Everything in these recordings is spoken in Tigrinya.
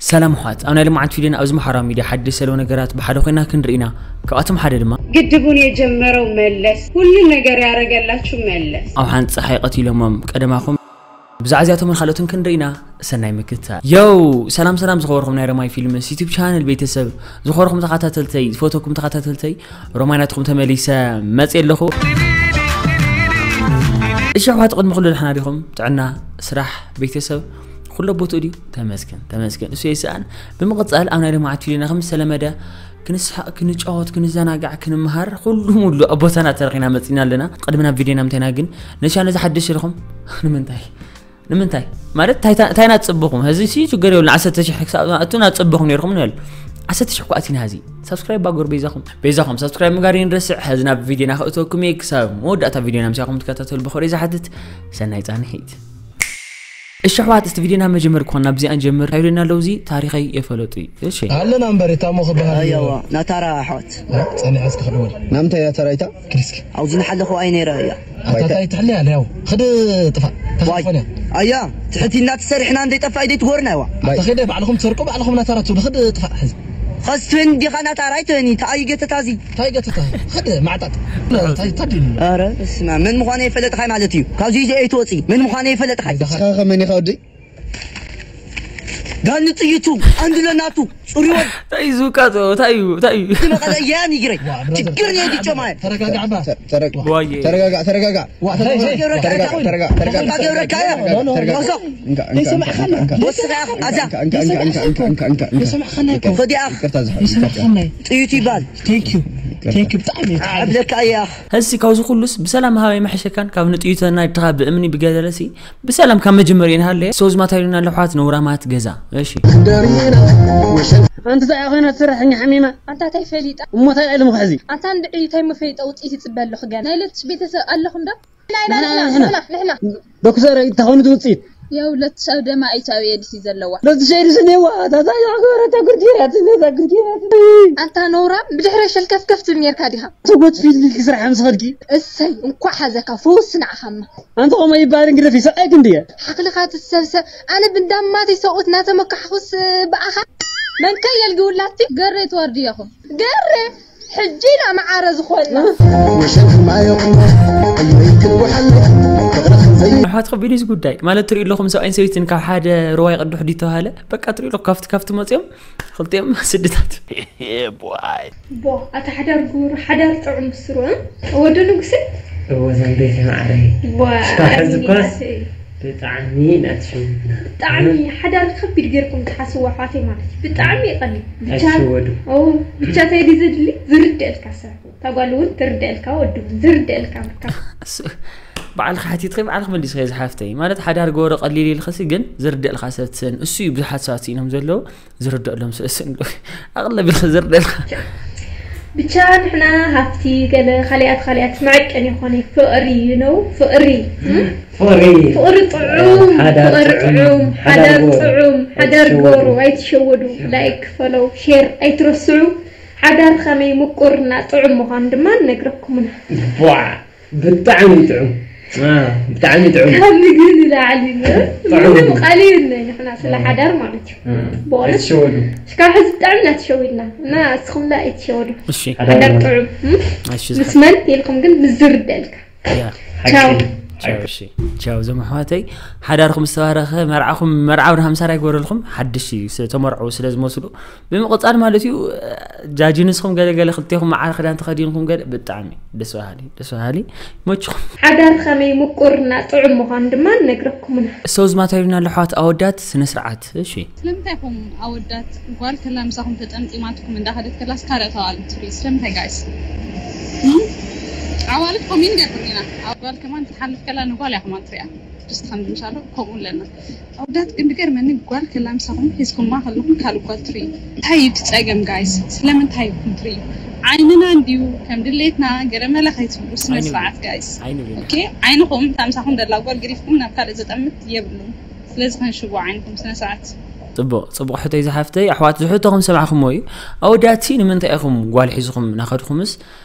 ሰላም ኣሕዋት፣ ኣብ ናይ ልምዓት ቪድዮና ኣብዚ ማሕበራዊ ሚድያ ሓድሽ ዘለዉ ነገራት ብሓደ ኮይና ክንርኢ ኢና። ካብኣቶም ሓደ ድማ ግድቡን የጀመረው መለስ፣ ሁሉ ነገር ያረገላችሁ መለስ። ኣብ ሓንቲ ፀሓይ ቀቲሎሞም ቀደማኹም። ብዛዕባ እዚኣቶምን ካልኦትን ክንርኢ ኢና። ሰናይ ምክትታል። ዮው፣ ሰላም ሰላም ዝኸበርኩም ናይ ረማይ ፊልምስ ዩቱብ ቻነል ቤተሰብ፣ ዝኸበርኩም ተኸታተልተይ፣ ዝፈተኩም ተኸታተልተይ፣ ሮማይ ናትኩም ተመሊሰ መፅእ ኣለኹ። እሺ ኣሕዋት፣ ቅድሚ ኩሉ ደሕና ዲኹም? ጥዕና፣ ስራሕ፣ ቤተሰብ ኩሎ ቦትኡ ድዩ? ተመስገን ተመስገን፣ እሱ የስኣን። ብምቕፃል ኣብ ናይ ልምዓት ቪድዮና ከም ዝተለመደ ክንስሓቕ፣ ክንጫወት፣ ክንዘናጋዕ፣ ክንምሃር ኩሉ ሙሉ ኣብ ቦታና ተረኺና መፂና ኣለና። ቅድሚ ናብ ቪድዮና ምንታይና ግን ነቻነ ዝሓድሽ ኢኹም? ንምንታይ? ንምንታይ? ማለት ታይ ታይ ናጽብኹም? ህዚ ሲ ችግር የብሉ። ዓሰርተ ሽሕ ክሳብ ኣቱ ናጽብኹም ነርኩም ነል። ዓሰርተ ሽሕ ኳ ኣቲና ህዚ ሳብስክራይብ ባጎር ቤዛኹም፣ ቤዛኹም ሳብስክራይብ ምጋር ይንረስዕ። ህዚ ናብ ቪድዮና ክእተወኩም እየ። ክሳብ መወዳእታ ቪድዮና ምሳኹም ትከታተሉ ብኽብሪ ዝሓትት። ሰናይ ጻንሒት። እሺ ኣሕዋት፣ እስቲ ቪድዮና መጀመር ክኾን ናብዚኣ ንጀምር። ሃይሉና ኣለውዚ ታሪኸይ የፈለጡ እዩ። እሺ። ኣለና እምበር እታ እሞ ክበሃል። ኣያዋ፣ ናታራ ኣሕዋት። ጸኒሐ እስኪ ክድወል። ናምንታይ እያ ተራይታ? ክሪስክ። ኣብዚ ንሓለኹ ኣይነይረ እያ። ኣታ ታይ ትሕሊ ኣለ ያው። ክድ ጥፋ። ዋይ። ተኸፈነ። ኣያ፣ ትሕቲ እናተሰሪሕና እንዘይጠፋ ኣይደይ ትጎርና ይዋ። ኣታ ኸደ ባዕልኹም ትሰርቁ፣ ባዕልኹም ናታራ ትብሉ። ክድ ጥፋ ሕዚ። ኸስትወን ዲኻ ናታራ ኣይትበኒ፣ ተኣይ ገተታ እዚ። ታይ ገተታ? ክድ ማዕጣጥ። ታይ ታዲኒ? ኣረ፣ እስማ፣ መን ምዃነ የፈለጥኻይ ማለት እዩ። ካብዚ እዚ ኣይትወፂ። መን ምዃነ የፈለጥኻይ። ንስኻ ኸ መን ኢኻ ወደይ? ዳኒ ጥይቱ፣ ኣንድሎ ናቱ፣ ጽሩይ ወድ። እንታይ እዩ ዝውቃ ዘሎ? እንታይ እዩ? እንታይ እዩ? መቐለ እያ ንግረይ። ዋ፣ ብራዘር፣ ችግር ነው የድጮ ማለት። ተረጋጋ፣ እባ። ተረ-፣ ተረ-፣ ዋዬ። ተረጋጋ፣ ተረጋጋ። ዋ፣ ተረጋጋ፣ ተረጋጋ፣ ተረጋጋ፣ ተረጋጋ፣ ተረጋጋ፣ ተረጋጋ፣ ተረጋጋ። ኖ፣ ኖ፣ ኖ። ወስኻ፣ ኣዛ። እንካ፣ እንካ፣ እንካ፣ እንካ፣ እንካ፣ እንካ፣ እንካ፣ እንካ። ይሰማዕኻና እኮ። ይሰማዕኻና እኮ። ይሰማዕኻና እዩ። ኸዲ ኣኽ። ይቅርታ፣ ይቅርታ። ይሰማዕኻና እዩ። ጥይቱ ይበሃል። Thank you። Thank you፣ ብጣዕሚ እዩ። ዓብለካ እያ። ህሲ ካብዚ ኩሉስ ብሰላም ሃበይ መሐሸካን ካብ ንጥይቶና ድኻ ብእምኒ ብገደለሲ ብሰላም ካብ መጀመሪኡ ንሃለየ። ሶዝ ማታ ኢሉና ኣሎ ኣሕዋት ነውራማት ገዛ። እሺ። ኣንቲ እንታይ ኮይና ትሰርሕ እኛ ሓሚማ? ኣንታ እንታይ ፈሊጣ? እሞ እንታይ ኢሎም ክሕዚ? ኣንታ እንድዒ እንታይ ምፈሊጣ ውፅኢት ይፅበ ኣለኹ ገና። ናይ ለትሽ ቤተሰብ ኣለኹም ዶ? ናይ ንሕና፣ ንሕና፣ ንሕና። ንሕና፣ ንሕና። ዶክተር እንታይ ኮይኑ እቲ ውፅኢት? ያው ለትሽ ኣብ ደማ ኤች ኣይ ቪ ኤድስ እዩ ዘለዋ። ለትሽ ኤድስ እኒአዋ። ታታ ያው ገበረታ ጉርጌራት፣ እዛ ጉርጌራት። ኣንታ ነውራም ብድሕረ ሸልከፍከፍ ትብል ኔርካ ዲኻ? ሰጎት ፊልም ክስራሕ ምስ ኸድኪ? እሰይ፣ እንኳዕ ሓዘካ፣ ፈውስ ንዓኻማ። ኣንተ ኸምኡ ይበሃል እንግዲህ፣ ሰብኣይ ክንዲ እየ። ሓኽልኻ ትሰብሰብ፣ ኣነ ብንዳማተይ ሰብኡት እናተመካሕኹስ ብኣኻ። መንከ የልግውላቲ? ገሬ ትወርድ ኢኹም። ገሬ፣ ሕጂ ኢና መዓረ ዝኾንና። ወሸንክማ የቕሞ፣ ኣዮይ ክትጉሓሎ፣ ፍቕሪ ክንዘይ ኣሕዋት ኸቢድ እዩ እዚ ጉዳይ። ማለት ትሪኡ ኣለኹም ሰብኣይን ሰበይትን ካብ ሓደ ሩባ ይቐድሑ ድዩ ተባሃለ? በቃ ትሪኡ ኣለኹም ካብቲ፣ ካብቲ መፂኦም ክልቲኦም ስድታት። ቦ፣ ኣታ ሓዳር ጉር፣ ሓዳር ጥዑም ብስሩ፣ እ? ወዲ ንጉሰ? እወ፣ ዘምቤት ማዕረይ። ዋ፣ እስካብ ሕዚ ኣሚኒ እኮስ ናተይ። ብጣዕሚ ኢና ትሽውና። ብጣዕሚ ሓዳር ከቢድ ጌርኩም ትሓስብዎ ኣሕዋተይ ማለት እዩ። ብጣዕሚ እዩ ቀሊል። ብቻ፣ ኣይትሽወዱ። ኦ፣ ብቻ እንታይ ድዩ ዘድሊ? ዝርደአልካ ሰብ። እታ ጓል እውን ትርደአልካ፣ ወዲ እውን ዝርደአልካ ምርካብ። እሱ፣ ባዕልኻ ሓቲትኺ፣ ባዕልኺ መሊስኺ ዝሓፍተይ። ማለት ሓዳር ገበሮ ቀሊል ኢልኽሲ፣ ግን ዝርደአልካ ሰብ ትስእን። እሱ እዩ ብዙሓት ሰባት ስኢኖም ዘለዉ። ዝርደአሎም ስእስን ዶ? ኣቕለብ ኢልካ ዝርደአልካ። ብቻ ንሕና ሃብቲ ገለ ካልኣት ካልኣት መዐቀኒ ይኾነ ፍቕሪ፣ you know፣ ፍቕሪ። ፍቕሪ። ፍቕሪ ጥዑም፣ ሓዳር ፍቕሪ ጥዑም፣ ጥዑም፣ ሓዳር ሓዳር ግበሩ። ጥዑም፣ ሓዳር ኣይትሸወዱ። ግበሩ፣ ኣይትሸወዱ። ላይክ፣ ፎሎው፣ ሼር ኣይትረስዑ። ሓዳር ከመይ ምቁርና ጥዑም ምዃኑ ድማ ንነግረኩም ኢና። ቧዕ። ብጣዕሚ ጥዑም። አ፣ ብጣዕሚ ጥዑም። ካብ ምግቢ ንላዕሊ ነው። ጥዑም። ምንም ቃል የለን ንሕና ስለ አ። ሓዳር ማለት እዩ። አ። በእውነት። ኣይትሸወዱ። እስካብ ሕዚ ብጣዕሚ ኢና ተሸዊድና። እና እስኹም ላ ኣይትሸወዱ። እሺ። ሓዳር ሓዳር ማለት ጥዑም። እም? እሺ፣ ምስ ዝሓ- መን ኢልኩም ግን ምስ ዝርደልካ። ያ። ሓቂ። ቻው። ቻው፣ እሺ። ቻው፣ እዞም ኣሕዋተይ። ሓዳርኩም ዝተባረኸ፣ መርዓኹም፣ መርዓ ብርሃን ምሳር ኣይገበረልኩም። ሓድሽ እዩ፣ ስ-፣ ተመርዑ ስለ ዝመስሉ። ብምቕጻል ማለት እዩ፣ ጃጂ ንስኹም ገለ ገለ ክልቴኹም መዓር ክዳን ተኸዲንኩም ገለ ብጣዕሚ ደስ በሃሊ፣ ደስ በሃሊ። ይመችኹም። ሓዳር ከመይ ምቁርና ጥዑም ምዃኑ ድማ ንነግረኩም ኢና። ሰው ዝማታ ኢሉና ኣሎ ኣሕዋት ኣወዳት ስነ ስርዓት። እሺ። ስለምንታይ ኢኹም ኣወዳት ጓል ከላ ምሳኹም ተጠምጢማትኩም እንዳኸደት ከላስ ካልኦት ኣዋልድ ትርኢ? ስለምንታይ ጋይስ? እም? ኣዋልድ ከምኡ ንገብር ኢና። ኣብ ጓል ከማን ትሓልፍ ከላ ንጓል እያ ከማን ትሪኣ። ጀስት ከም ዝምሳሉ ከምኡ ኣለና። ኣወዳት ግን ዝገርመኒ ጓል ከላ ምሳኹም ሒዝኩማ ከለኹም ካልእ ጓል ትርኢ። እንታይ እዩ እቲ ጸገም ጋይስ? ስለምንታይ ኢኹም ትርእዩ? ዓይንና እንድዩ ከም ድሌትና ገለ መለ ከይትብሉ ስነ ስርዓት ጋይስ። ዓይንና። ኦኬ? ዓይንኹም እታ ምሳኹም ደላ ጓል ገዲፍኩም ናብ ካልእ ዘጠምት የብሉን። ስለዚ ከንሽቦ ዓይንኹም ስነ ስርዓት። ጽቡቕ፣ ጽቡቕ ሕቶይ ዝሓፍተይ። ኣሕዋት ዝሕቶኹም ሰማዕኹምዎ እዩ። ኣወዳትሲ ንምንታይ ኢኹም ጓል ሒዝኹም ናኸድኩምስ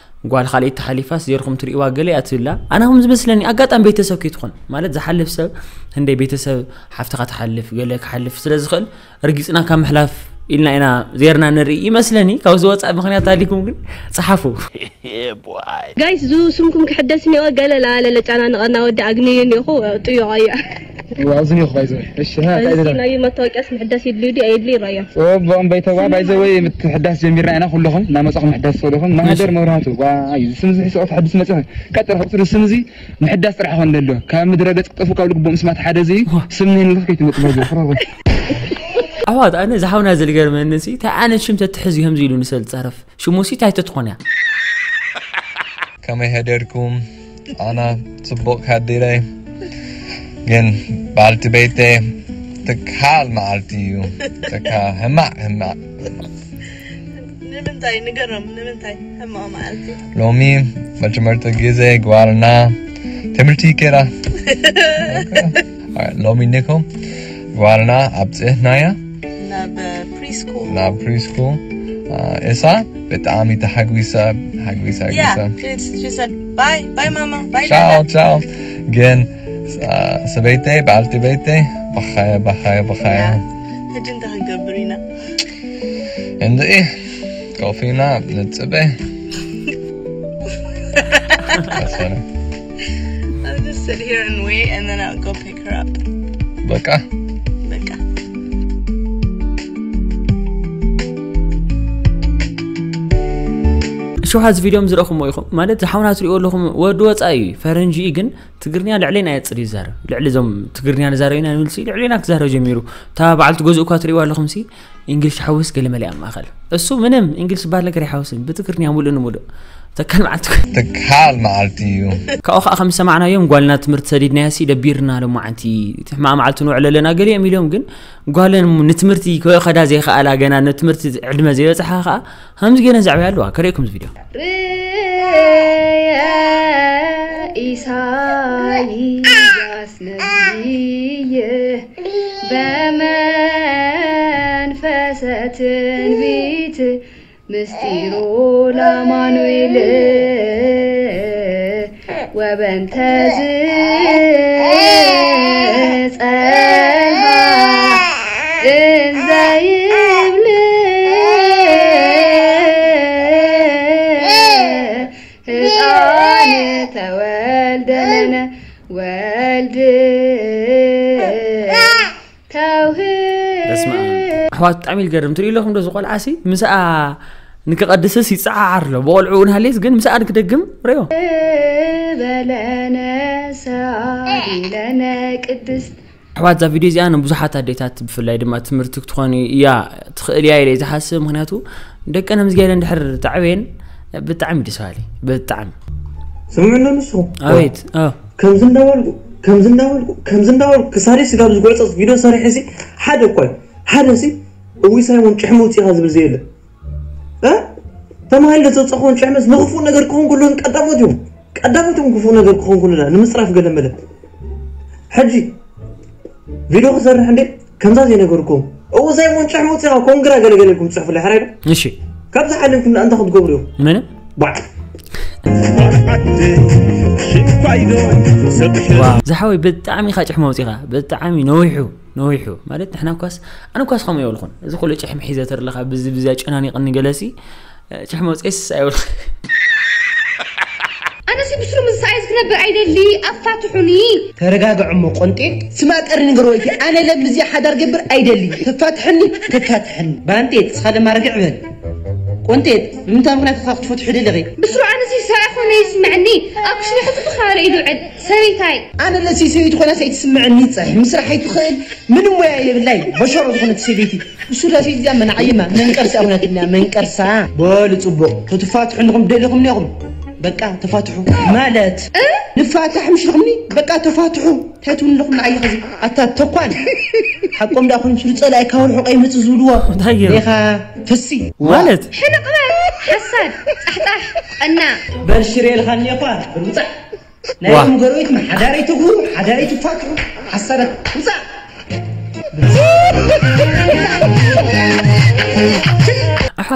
ጓል ካልኣይቲ ሓሊፋስ ዜርኩም ትርእይዋ ገለ እያ ትብላ። ኣነ ከም ዝመስለኒ ኣጋጣሚ ቤተሰብ ከይትኾን፣ ማለት ዝሓልፍ ሰብ፣ ህንደይ ቤተሰብ ሓፍትኻ ትሓልፍ፣ ገለ ክሓልፍ ስለ ዝኽእል፣ ርጊጽና ካብ ምሕላፍ ኢልና ኢና ዜርና ንርኢ ይመስለኒ። ካብ ዝወጻእ ምኽንያት ኣሊኩም ግን ጸሓፉ። ጋይስ፣ ዙ ስምኩም ክሕደስ እኒኦ። ገለ ላለ ለጫናንቐና ወዲ ኣግንዩ እኒኹ ጥዮቕ ኣያ። ኣብዚ ኒኹ ባይዘ እሺ ሃ እዚ ካይዘ ናይ መታወቂያስ ምሕዳስ ይድልዩ ድዩ ኣየድልዩ ይራዮ። ኦቦ እምበይተዋ ባይዘ ወይ ምትሕዳስ ጀሚርና ኢና ኩልኹም እናመጻኹም ምሕዳስ ሰደኹም ማህደር መብራህቱ ዋይ ስም ዝሕስኦ ተሐድስ መጽኻ ቀጥር ከብስሩ ስም እዚ ምሕዳስ ጥራሕ ኾን ደሎ ካብ ምድረ ገጽ ክጠፉ ካብ ልግቦም ስማት ሓደ እዚ ስም ነይንልኽ ከይትመጽ ባይዘ ፍራጎ ኣሕዋት ኣነ ዝሓውና ዝልገርመኒ ሲ እንታይ ዓይነት ሽም ተትሕዝ እዮም ዝኢሉ ንሰል ጸረፍ ሽሙ ሲ እንታይ ተትኾን እያ ከመይ ሀደርኩም ኣና ጽቡቕ ካዲረይ ግን በዓልቲ ቤተይ ትካል መዓልቲ እዩ ትካል ህማቕ ህማቕ ንምንታይ ንገሮም ንምንታይ ሕማቕ መዓልቲ ሎሚ መጀመርታ ግዜ ጓልና ትምህርቲ ከራ ሎሚ ንኹ ጓልና ኣብፅእናያ ናብ ፕሪስኩል ናብ ፕሪስኩል እሳ ብጣዕሚ ተሓጒሳ ሓጒሳ Yeah, ሓጒሳ she, she said bye, bye, mama, bye, ቻው dada. ቻው ግን ሰበይተይ በዓልቲ ቤተይ በኻያ በኻያ በኻያ Yeah. ሕጂ እንታይ ክንገብር ኢና? እንድኢ ኮፍ ኢና ንፅበ I'll just sit here and wait, and then I'll go pick her up. በቃ በቃ ሽውሓት እዚ ቪድዮም ዝረእኹምዎ ኢኹም ማለት ዝሓውና ትሪእዎ ኣለኹም ወዲ ወፃኢ እዩ ፈረንጂ እዩ ግን ትግርኛ ልዕሌና የፅር ይዛረብ ልዕሊ እዞም ትግርኛ ንዛረብ ኢና ንብል ሲ ልዕሌና ክዛረብ ጀሚሩ እታ በዓልቲ ገዝኡ እኳ ትሪእዋ ኣለኹም ሲ እንግሊሽ ሓውስ ገለ መለ ኣብ ማእኸል እሱ ምንም እንግሊሽ ዝበሃል ነገር ይሓውስን ብትግርኛ ሙሉእ ንሙሉእ ተካል መዓልቲ ትካል መዓልቲ እዩ ካብኡ ከዓ ከም ዝሰማዕናዮም ጓልና ትምህርቲ ሰዲድናያ ሲ ደቢርና ሎማዓንቲ ሕማቕ መዓልቲ ንውዕል ኣለና ገሊኦም ኢሎም ግን ጓለን ንትምህርቲ ክኸዳ ዘይከኣላ ገና ንትምህርቲ ዕድመ ዘይበፅሓ ከዓ ከምዚ ገለ ዛዕባ ኣለዋ ከርእየኩም ቪድዮ ርያ ኢሳይያስ ነቢይ በመንፈሰ ትንቢት ምስጢሩ ላማኑኤል ወበንተዝ ጸንሃ እንዘ ይብል ህፃን ተወልደ ለነ ወልድ ተውህብ በስመ ኣብ ኣሕዋት ብጣዕሚ ይገርም ትሪኢ ኣለኹም ዶ ዝቆልዓ ሲ ምስኣ ንክቐድስስ ይፀዓዓር ኣሎ ብቆልዑ እውን ሃልየስ ግን ምስኣ ንክደግም ርዮ በለነ ሰኣሊ ለነ ቅድስት ኣሕዋት እዛ ቪድዮ እዚኣ ንብዙሓት ኣዴታት ብፍላይ ድማ ትምህርቲ ክትኾን እያ ትኽእል እያ ኢለ ዝሓስብ ምክንያቱ ደቀን ከምዚ ገለ እንድሕር ተዕብየን ብጣዕሚ ደስ በሃሊ ብጣዕሚ ስምዑ እንዶ ንስኹም ኣቤት እ፣ ከምዚ እንዳበልኩ ከምዚ እንዳበልኩ ከምዚ እንዳበልኩ ክሳደይ ስጋብ ዝጉዕፀፅ ቪድዮ ሰሪሐ ሲ ሓደ እኳ እዩ ሓደ ሲ እዊ ሳይሞን ጭሕሚ ውፅኢኻ ዝብል ዘየለ እ? ተማሂለ ዘፀኾን ጭሕመስ ንክፉእ ነገር ክኾን ከሎ ቀዳሞት እዮም ቀዳሞት እዮም ክፉእ ነገር ክኾን ከሎ ንምፅራፍ ገለ መለ ሕጂ ቪድዮ ክሰርሕ እንዴ ከምዛ ዘይነገርኩም እው ሳይሞን ጭሕሚ ውፅኢኻ ኮንግራ ገለገለ ኢልኩም ትፅሕፉለይ ሓራይ ዶ እሺ ካብዚ ሓሊፍኩም ንኣንታ ክትገብሩ እዮም ምንም ባዕ ዝሓወይ ብጣዕሚ ኢኻ ጭሕሚ ኣውፂኻ ብጣዕሚ ነዊሑ ነዊሑ ማለት ንሕና ኳስ ኣነ ኳስ ከምኡ የብልኹን እዚ ኩሉ ጭሕሚ ሒዘ ተርለኻ ብዚ ብዚ ኣጨናኒቕኒ ገለሲ ጭሕሚ ኣውፅኤስ ኣይብልኹ ኣነሲ ብስሩ ምስ ሰኣይዝ ክነብር ኣይደሊ ኣፋትሑኒ ተረጋግዕ እሞ ቆንጤ ስማ ጠሪ ንገር ወይቲ ኣነ ለምዚ ሓዳር ገብር ኣይደሊ ተፋትሐኒ ተፋትሐኒ ባንጤ ስኻ ደማ ረግዕ በል ቆንጤ ብምንታይ ምክንያት ኢኻ ክትፈትሑ ደለኺ ብስሩ ኣነሲ ሰብኣይ ኮነ ይስምዐኒ ኣብ ክሽነ ሕፍፍ ክባለ ኢሉ ዕድ ሰበይታይ ኣነ ለሲ ሰበይቲ ኮናስ ኣይትስምዐኒ ፀሕ ምስራሕ ኣይትኽእል ምንም ሞያ የብላይ በሸሮ ዝኾነት ሰበይቲ እሱ ዳሴት እዚኣ መናዓይማ መንቀርሳ ሆነትና መንቀርሳ በሉ ፅቡቕ ተትፋትሑ እንኹም ደሊኹም ኔኹም በቃ ተፋትሑ ማለት ንፋታሕ ምሽ ኢኹምኒ በቃ ተፋትሑ እንታይ ትብሉ ኣለኹም ንዓይ ኸዚ ኣታ ተኳን ሓቆም ዳ ኮይኖም ስሉ ፀላኢ ካብ ርሑቕ ኣይመፅእ ዝብልዎ እንታይ ገይሩ? ኔኻ ፈሲ ማለት ሕንቕበል ሓሳድ ፃሕፃሕ ቀና በል ሽሬ ኢልኻኒ እኳ ብርብፃዕ ናይ ዋ። ኦም ጎረቤት ሓዳር ኣይትግብሩ ሓዳር ኣይትፋትሑ ሓሳዳት ውፃእ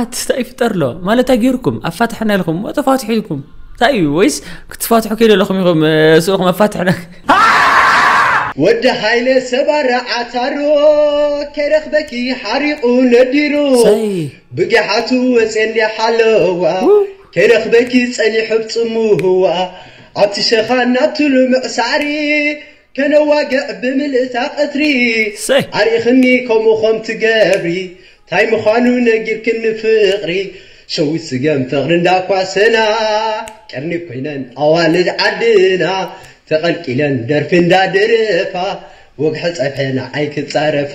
ኣትስታ ይፍጠር ኣሎ ማለት ኣጌርኩም ኣፋትሐና ኢልኩም ተፋትሑ ኢልኩም እንታይ እዩ ወይስ ክትፋትሑ ከይደ ኣለኹም ኢኹም ስኡኹም ኣፋትሐና ወዲ ሃይለ ሰባራ ዓታሮ ከይረኽበኪ ሓሪቑ ነዲሩ ሰይ ብጊሓቱ ወፅየ እንዲ ሓለዋ ከይረኽበኪ ፀኒሑ ብፅምዋ ኣብቲ ሸኻ ናብቲ ልምዕ ሳዕሪ ከነዋግዕ ብምልእታ ቀትሪ ሰይ ኣርኢኽኒ ከምኡ ኸም ትገብሪ ታይ ምዃኑ ነጊርክኒ ፍቕሪ ሸዊት ስገም ፍቕሪ እንዳኳሰና ቀርኒ ኮይነን ኣዋልድ ዓድና ተቐልቂለን ደርፊ እንዳደረፋ ወግሐ ጸብሐ ንዓይ ክጻረፋ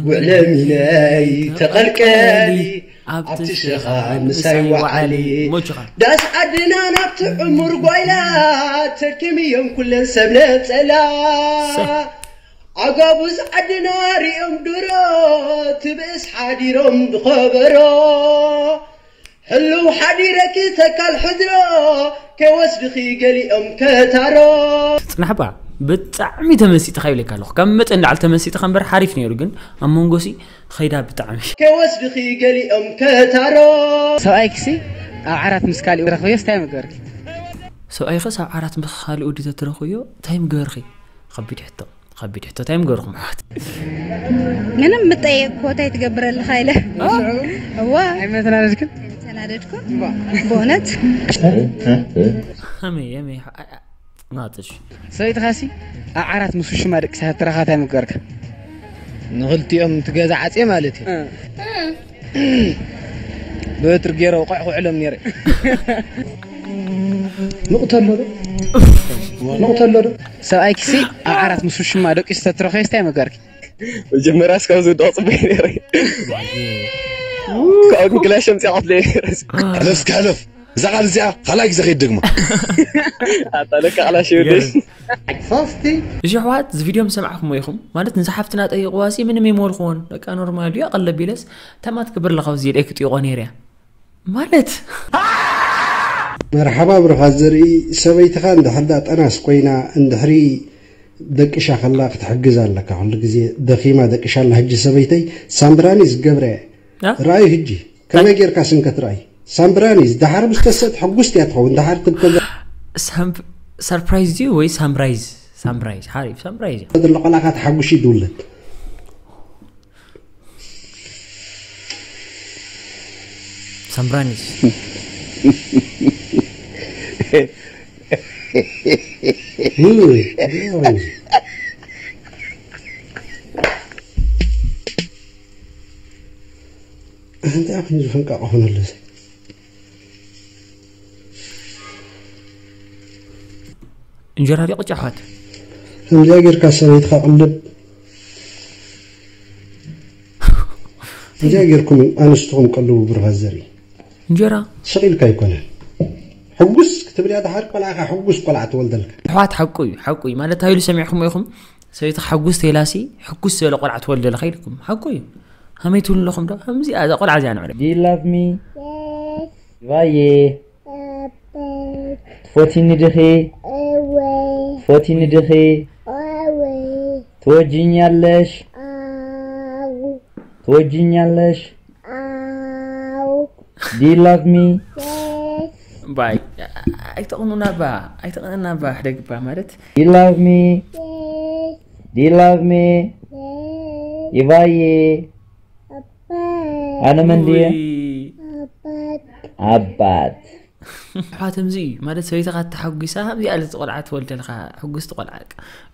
ውዕለ ሚነይ ተቐልቀሊ ኣብቲ ሽኻ ምሳይ ወዓሊ ዳስ ዓድና ናብቲ ዕሙር ጓይላ ተድኪም እዮም ኩለን ሰብ ነጸላ ኣጋቡዝ ዓድና ሪኦም ድሮ ትብእስ ሓዲሮም ብኸበሮ ህልው ሓዲረኪ ተካል ሕድሮ ከይወስድኺ ገሊኦም ከታሮ ጽናሕባ ብጣዕሚ ተመሲጥኻ ይብለካ ኣለኹ ካብ መጠን ላዕሊ ተመሲጥኻ እምበር ሓሪፍ ነይሩ ግን ኣብ መንጎሲ ኸይዳ ብጣዕሚ ከይወስድኺ ገሊኦም ከታሮ ሰብኣይክሲ ኣብ ዓራት ምስ ካሊኡ ረኽብዮስ እንታይ መገበርኪ ሰብኣይኸስ ኣብ ዓራት ምስ ካልእ ወዲ ተትረኽብዮ እንታይ ምገበርኺ ከቢድ ሕቶ ከቢድ ሕቶ እንታይ ምገበርኹም ኣሕዋት ምንም ምጠየቅ ኮታ ትገብረልኻ ኢለ እዋ ኣይመተናደድክን ተናደድኩ በእውነት ሃመይ ሃመይ ናጥሽ ሰበይትኻሲ ኣብ ዓራት ምስ ውሽማ ደቂ ሰባት ትረኻታ ምገርካ ንኽልቲኦም ትገዛ ዓፅየ ማለት እዩ ብትር ገይረ ውቕዕ ክውዕሎም ነይረ ንቕተሎ ዶ ንቕተሎ ዶ ሰብኣይኪሲ ኣብ ዓራት ምስ ውሽማ ደቂሱ ተትረኸዮ እንታይ ምገርኪ መጀመርያ እስካብ ዝውድቕ ፅቡቅ ነይረ ካብኡ ግን ክላሽ ኣምፅኣ ቀትለ ነይረ ሕለፍ ክሕለፍ እዛ ቃል እዚኣ ካልኣይ ግዜ ከይደግማ ኣታ ለካ ክላሽ ይወደሽ እሺ ኣሕዋት እዚ ቪድዮ ምስ ሰማዕኹሞ ኢኹም ማለት ንዛ ሓፍትና ጠይቕዋ ሲ ምንም ይመልኽዎን በቃ ኖርማል እዩ ኣቐለብ ኢለስ ተማት ክብር ለኻው እዚ ኢለ ክጥይቖ ነይረ እያ ማለት መርሓባ ብሩኻት ዘርኢ ሰበይትኻ እንድሕር ዳ ጠናስ ኮይና እንድሕሪ ደቂሻ ከላ ክትሕግዝ ኣለካ ኩሉ ግዜ ደኺማ ደቂሻ ኣላ ሕጂ ሰበይተይ ሳምብራኒ ዝገብረ እያ አ? ረኣዩ ሕጂ ከመይ ጌርካ ስንከት ረኣይ ሳምብራኒ ደሓር ምስ ተሰጥ ሕጉስቲ እያ ትኸውን ደሓር ትብከ ሳምብ- ሰርፕራይዝ ድዩ ወይ ሳምራይዝ ሳምራይዝ ሓሪፍ ሳምራይዝ እዩ ዘሎ ቆላካ ተሓጉሺ ድውለት ሳምራኒስ እንታይ ኮይኑ ዝፈንቃ ክኾነሉ እዚ እንጀራ ዲቑ ጫሓት ከምዚኣ ጌርካ ሰበይትካ ቅልብ እዚኣ ጌርኩም ኣንስትኹም ቀልቡ ብሩኻት ዘርኢ እንጀራ ስቕ ኢልካ ኣይኮነን ሕጉስ ክትብል እያ ደሓር ቆልዓኻ ሕጉስ ቆልዓ ትወልደልካ ኣሕዋት ሓቁ እዩ ሓቁ እዩ ማለት እንታይ ኢሉ ሰሚዕኹም ኢኹም ሰበይቲ ሓጉስ ተይላሲ ሕጉስ ዝበለ ቆልዓ ትወልደልካ ኢልኩም ሓቁ እዩ ሃመይ ትብሉ ኣለኹም ዶ ከምዚኣ እዛ ቆልዓ እዚኣ ንዕለ Do you love me? ይባዬ ትፎቲኒ ድኺ ትፎቲኒ ድኺ ትወጅኛለሽ ትወጅኛለሽ Do you love me? ባይ ኣይተቕኑና ባ ኣይተቕንና ባ ሕደግባ ማለት Do you love me? Do you love me? ይባዬ ኣነ መን ድየ ኣባት ኣሕዋት ከምዚ እዩ ማለት ሰበይትኻ ተሓጒሳ ከምዚኣ ለቲ ቆልዓ ትወልደልካ ሕጉስቲ ቆልዓ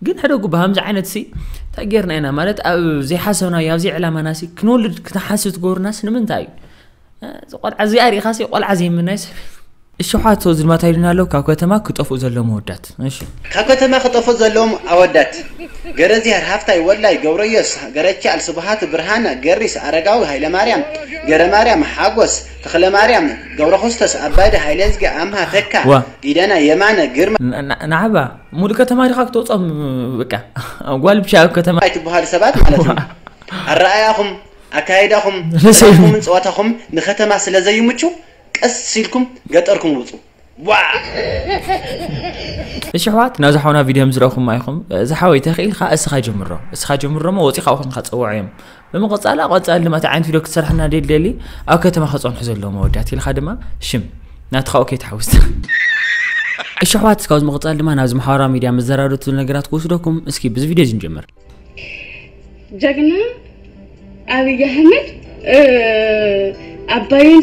ግን ሕደጉ ብሃምዚ ዓይነት ሲ እንታይ ጌርና ኢና ማለት ኣብ ዘይሓሰብናዮ ኣብ ዘይዕላማና ሲ ክንወልድ ክትሓስብ ትገብሩናስ ንምንታይ እዩ እዚ ቆልዓ እዚኣ ሪኢኻ ሲ ቆልዓ ዘይምናይ ሰብ እሽሓት ሰው ዝልማታ ኢሉና ኣሎ ካብ ከተማ ክጠፍኡ ዘለዎም ኣወዳት እሺ ካብ ከተማ ክጠፍኡ ዘለዎም ኣወዳት ገረዚህር ሃፍታይ ወላይ ገብረዮስ ገረቻል ስብሃት ብርሃነ ገሪስ ኣረጋዊ ሃይለማርያም ገረማርያም ሓጎስ ተኽለማርያም ገብረክስቶስ ኣባዲ ሃይለዝጊ ኣምሃ ተካ ዋ ኢደና የማነ ግርማ ን- ን- ንዓባ ሙሉእ ከተማ ዲኻ ክተውፅኦም በቃ ጓል ብቻ ኣብ ከተማ ኣይትበሃሉ ሰባት ማለት እዩ ኣረኣያኹም ኣካይዳኹም ርእሰይ- ራእይኹምን ፀዋታኹም ንከተማ ስለ ዘይምቹ ቀስ ኢልኩም ገጠርኩም ውፁ ዋ እሺ ኣሕዋት ናብዚ ሓውና ቪድዮ ምዝረኹም ኢኹም ዝሓወይ ተኽኢልካ እስኻ ጀምሮ እስኻ ጀምሮሞ ወፂኻ ኹንካ ፀውዖ እዮም ብምቕጻል ኣብ ቀጻሊ ድማ እቲ ዓይነት ቪድዮ ክትሰርሐና ደል ደሊ ኣብ ከተማ ከጸንሑ ዘለዎም መወዳት ኢልካ ድማ ሽም ናትኻ ኦኬ ትሓውስ። እሺ ኣሕዋት፣ ካብዚ ምቕጻል ድማ ናብዚ ማሕበራዊ ሚድያ መዘራረብቲ ነገራት ክወስደኩም። እስኪ ብዚ ቪድዮ እዚ ንጀምር። ጀግና አብይ አህመድ አባይን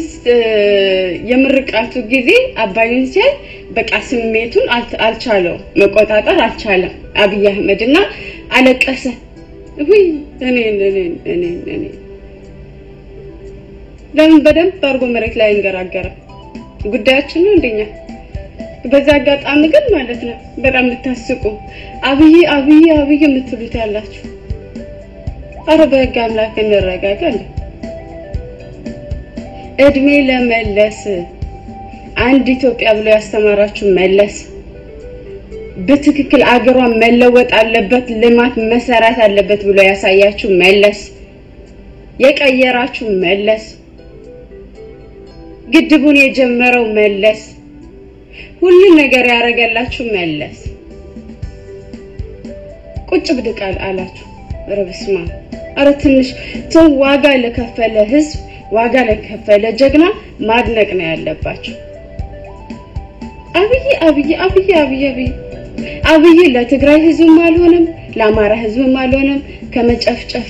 የምርቃቱ ጊዜ አባይን ሲያይ በቃ ስሜቱን አልቻለው፣ መቆጣጠር አልቻለም አብይ አህመድ እና አለቀሰ። ውይ እኔ እኔ እኔ እኔ ለምን በደንብ አድርጎ መሬት ላይ እንገራገረ? ጉዳያችን ነው እንደኛ። በዛ አጋጣሚ ግን ማለት ነው በጣም የምታስቁ አብይ አብይ አብይ የምትሉት ያላችሁ፣ አረ በህግ አምላክ እንረጋጋ። እንደ እድሜ ለመለስ አንድ ኢትዮጵያ ብሎ ያስተማራችሁ መለስ፣ በትክክል አገሯን መለወጥ አለበት፣ ልማት መሰራት አለበት ብሎ ያሳያችሁ መለስ፣ የቀየራችሁ መለስ፣ ግድቡን የጀመረው መለስ፣ ሁሉን ነገር ያደረገላችሁ መለስ ቁጭ ብድቅ አላችሁ። ኧረ በስመ አብ። ኧረ ትንሽ ተው። ዋጋ ለከፈለ ህዝብ፣ ዋጋ ለከፈለ ጀግና ማድነቅ ነው ያለባችሁ። አብይ አብይ አብይ አብይ አብይ አብይ ለትግራይ ህዝብም አልሆነም፣ ለአማራ ህዝብም አልሆነም። ከመጨፍጨፍ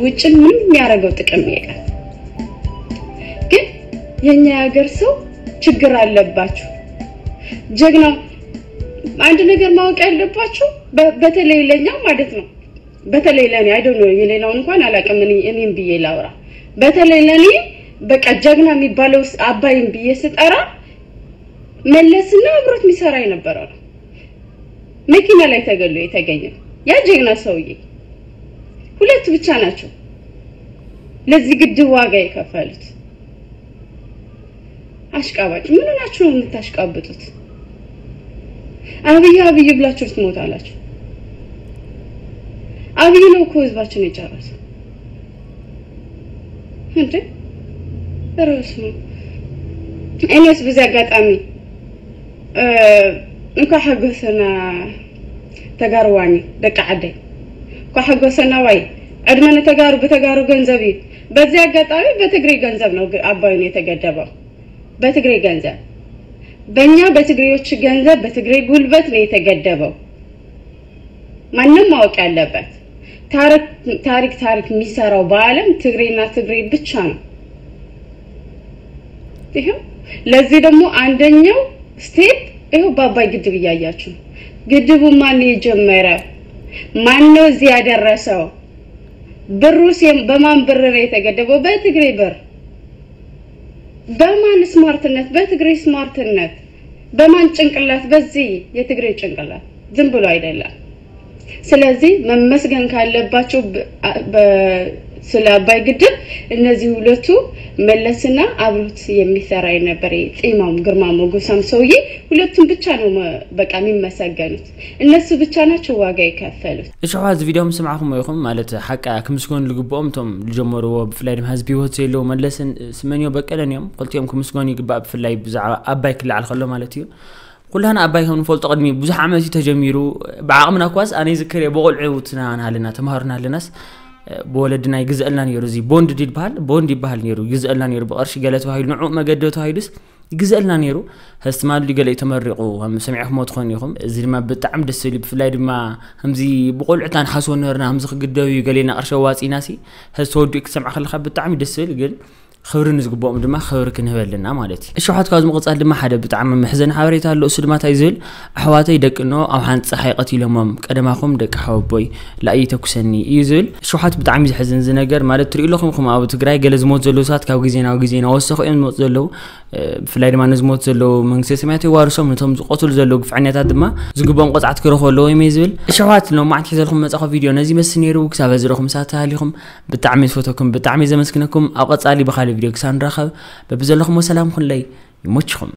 ውጭ ምንም የሚያደርገው ጥቅም የለም። ግን የኛ የሀገር ሰው ችግር አለባችሁ። ጀግና አንድ ነገር ማወቅ ያለባችሁ በተለይ ለኛ ማለት ነው። በተለይ ለኔ አይ ዶንት ኖ የሌላውን እንኳን አላውቅም። እኔ እኔም ብዬ ላውራ። በተለይ ለኔ በቃ ጀግና የሚባለው አባይን ብዬ ስጠራ መለስና አብሮት የሚሰራ የነበረው ነው መኪና ላይ ተገሎ የተገኘ ያ ጀግና ሰውዬ። ሁለቱ ብቻ ናቸው ለዚህ ግድብ ዋጋ የከፈሉት። አሽቃባጭ ምን ሆናችሁ ነው የምታሽቃብጡት? አብይ አብይ ብላችሁ ትሞታላችሁ። አብይ ነው እኮ ህዝባችን የጨረሰ እንዴ። ርዕስ ነው። እኔስ በዚህ አጋጣሚ እንኳ ሓጎሰና ተጋርዋኒ ደቂ ዓደይ እንኳ ሓጎሰና። ዋይ ዕድመ ንተጋሩ ብተጋሩ ገንዘብ እዩ። በዚህ አጋጣሚ በትግሬ ገንዘብ ነው አባይን የተገደበው። በትግሬ ገንዘብ፣ በእኛ በትግሬዎች ገንዘብ፣ በትግሬ ጉልበት ነው የተገደበው። ማንም ማወቅ ያለበት ታሪክ ታሪክ የሚሰራው በአለም ትግሬና ትግሬ ብቻ ነው። ይሄው ለዚህ ደግሞ አንደኛው ስቴፕ ይሄው በአባይ ግድብ እያያችሁ ግድቡ ማን የጀመረ? ማን ነው እዚህ ያደረሰው? ብሩስ በማን ብር ነው የተገደበው? በትግሬ ብር። በማን ስማርትነት? በትግሬ ስማርትነት። በማን ጭንቅላት? በዚህ የትግሬ ጭንቅላት። ዝም ብሎ አይደለም። ስለዚህ መመስገን ካለባቸው ስለ አባይ ግድብ እነዚህ ሁለቱ መለስና አብሮት የሚሰራ የነበረ ጢማም ግርማ ሞገሳም ሰውዬ ሁለቱም ብቻ ነው በቃ የሚመሰገኑት። እነሱ ብቻ ናቸው ዋጋ የከፈሉት። እሺ፣ እዚ ቪድዮ ምስ ሰማዕኹም ኢኹም ማለት ሓቂ ክምስገኑ ዝግብኦም እቶም ዝጀመርዎ፣ ብፍላይ ድማ ህዝቢ ህይወት ዘለዉ መለስን ስመንዮ በቀለን እዮም። ክልቲኦም ክምስገኑ ይግባእ፣ ብፍላይ ብዛዕባ ኣባይ ክለዓል ከሎ ማለት እዩ። ኩላህና ኣባይ ከም ንፈልጦ ቅድሚ ብዙሕ ዓመት እዩ ተጀሚሩ። ብዓቕምና እኳስ ኣነ ይዝክር እየ፣ ብቆልዑትና ናሃለና ተምሃሮ ናሃለናስ ብወለድና ይግዘአልና ነይሩ። እዚ ቦንድ ይበሃል፣ ቦንድ ይበሃል ነይሩ፣ ይግዘአልና ነይሩ ብቐርሺ ገለ ተባሂሉ፣ ንዑ መገዲ ተባሂሉስ ይግዘአልና ነይሩ። ሕዚ ትማሊ ገለ እዩ ተመሪቑ ከም ሰሚዕኹምዎ ትኾኑ ኢኹም። እዚ ድማ ብጣዕሚ ደስ ዝብል እዩ። ብፍላይ ድማ ከምዚ ብቆልዑትና ንሓስቦ ነበርና፣ ከምዚ ክግደብ እዩ ገሌና ቅርሺ ኣዋፂእና ሲ ሕዚ ተወዲኡ ክትሰምዓ ከለኻ ብጣዕሚ ደስ ዝብል ግን ክብሪ ንዝግብኦም ድማ ክብሪ ክንህብ ኣለና ማለት እዩ። እሺ ኣሕዋት፣ ካብዚ ምቕፃል ድማ ሓደ ብጣዕሚ መሕዘኒ ሓበሬታ ኣሎ። እሱ ድማ እንታይ ዝብል፣ ኣሕዋተይ ደቂ እኖ ኣብ ሓንቲ ፀሓይ ቀቲሎሞም፣ ቀደማኹም ደቂ ሓወቦይ ላእይ ተኩሰኒ እዩ ዝብል። እሺ ኣሕዋት፣ ብጣዕሚ ዘሕዝን እዚ ነገር ማለት ትሪኡ ኣለኹም፣ ከም ኣብ ትግራይ ገለ ዝሞት ዘለዉ ሰባት ካብ ግዜ ናብ ግዜ እናወሰኹ እዮም ዝመፁ ዘለዉ። ብፍላይ ድማ ነዚ ሞት ዘለዉ መንግስተ ሰማያት የዋርሶም፣ ነቶም ዝቐትሉ ዘለዉ ግፍዐኛታት ድማ ዝግብኦም ቅፅዓት ክረኽቡ ኣለዎም እዩ ዝብል። እሺ ኣሕዋት፣ ሎማዓንቲ ሒዘልኩም መፃኹ ቪድዮ ነዚ ይመስል ነይሩ። ክሳብ ዝረኹም ሳት ተሃሊኹም ብጣዕሚ ዝፈተኩም፣ ብጣዕሚ ዘመስግነኩም። ኣብ ቀፃሊ ብኻሊእ ቪድዮ ክሳብ ንራኸብ በብዘለኹም ሰላም ኩለይ ይሞችኹም።